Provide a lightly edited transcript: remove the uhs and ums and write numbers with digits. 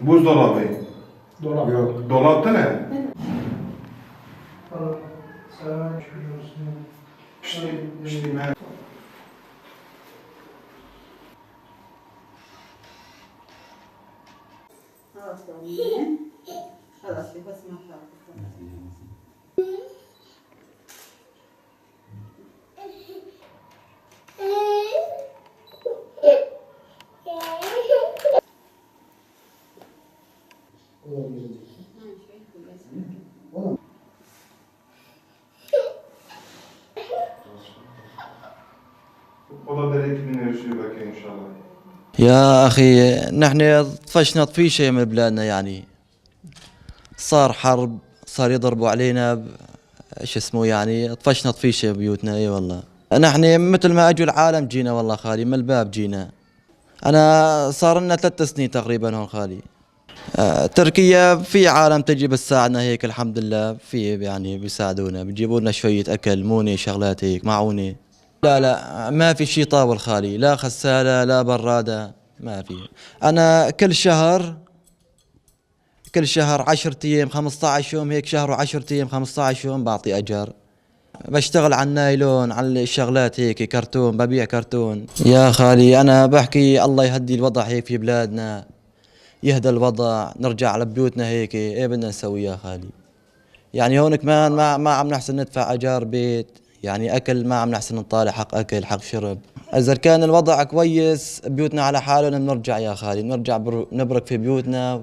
Buzdolabı. Dolap. Yok. Dolapta ne? Sen şurasını. Pişti, خلاص خلاص بس ما O da bereketini erişiyor bakayım inşallah. يا أخي، نحن طفشنا طفيشة من بلادنا. يعني صار حرب، صار يضربوا علينا شو اسمه، يعني طفشنا طفيشة بيوتنا. اي والله نحن مثل ما اجوا العالم جينا، والله خالي من الباب جينا. انا صار لنا 3 سنين تقريبا هون خالي. تركيا في عالم تجي بتساعدنا هيك، الحمد لله، في يعني بيساعدونا، بيجيبوا لنا شوية أكل، مونة، شغلات هيك، معونة. لا لا، ما في شيء طاول خالي، لا غسالة لا برادة، ما في. أنا كل شهر، كل شهر 10 أيام، 15 يوم هيك، شهر و10 أيام، 15 يوم بعطي أجر. بشتغل على النايلون، على الشغلات هيك، كرتون، ببيع كرتون يا خالي. أنا بحكي الله يهدي الوضع هيك في بلادنا، يهدى الوضع، نرجع على بيوتنا هيك. ايه بدنا نسوي يا خالي؟ يعني هون كمان ما عم نحسن ندفع اجار بيت، يعني اكل ما عم نحسن نطالع حق اكل، حق شرب. اذا كان الوضع كويس، بيوتنا على حالنا، بنرجع يا خالي، بنرجع نبرك في بيوتنا.